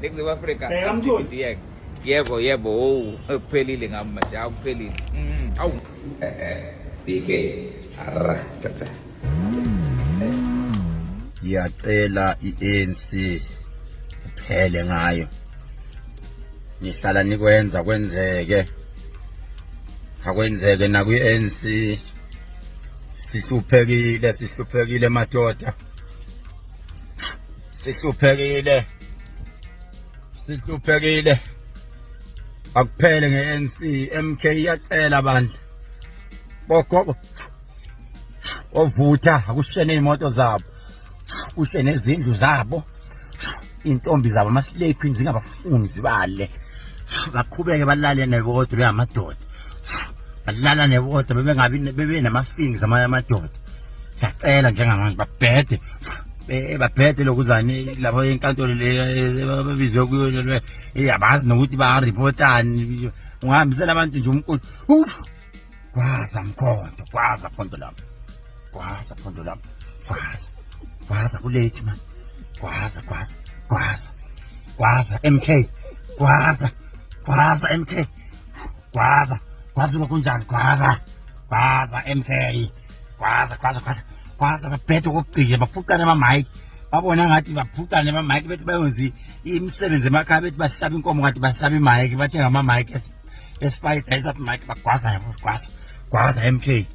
Ningizimu Afrika. Bheka Mthuli. Yebo. Yebo yebo, oh kuphelile ngami manje, awuphelile. Awu. BK. Arra, tata. Ngiyacela i-ANC kuphele ngayo. Nihlala nikwenza kwenzeke. Akwenzeke nakwi-ANC. Sihluphekile, sihluphekile madoda. Sihluphekile. Sihluphekile. Akuphele nge-ANC, MK iyacela bandla. Bogogo ovutha akushene iy'moto zabo, kushe nezindlu zabo, iy'ntombi zabo ama-slay queen zingabafuni zibale, baqhubeke balale nebodwa bengamadoda, balala nebodwa bebengabi bebe nama-feelings amanye amadoda. Siyacela njengamanje babhede babhede lokuzani lapho enkantolo le babizwe kuyo, abazi nokuthi baripotani. Ungahambisela abantu nje umqulu. Uf! Gwaza mkhonto, gwaza phondo lami, gwaza phondo lami, gwaza, gwaza kulethi man, gwaza, gwaza, gwaza, gwaza MK, gwaza, gwaza MK, gwaza, gwaza kunjani, gwaza, gwaza MK, gwaza, gwaza, gwaza, gwaza. Babhethe kokugcina baphucane ama-mic, babona ngathi baphucane ama-mic, bethi bayonza imisebenzi emakhaya, bethi bahlaba inkomo kanti bahlaba i-mic, bathenga ama-mic esispider, mic, bagwaza, gwaza, gwaza MK.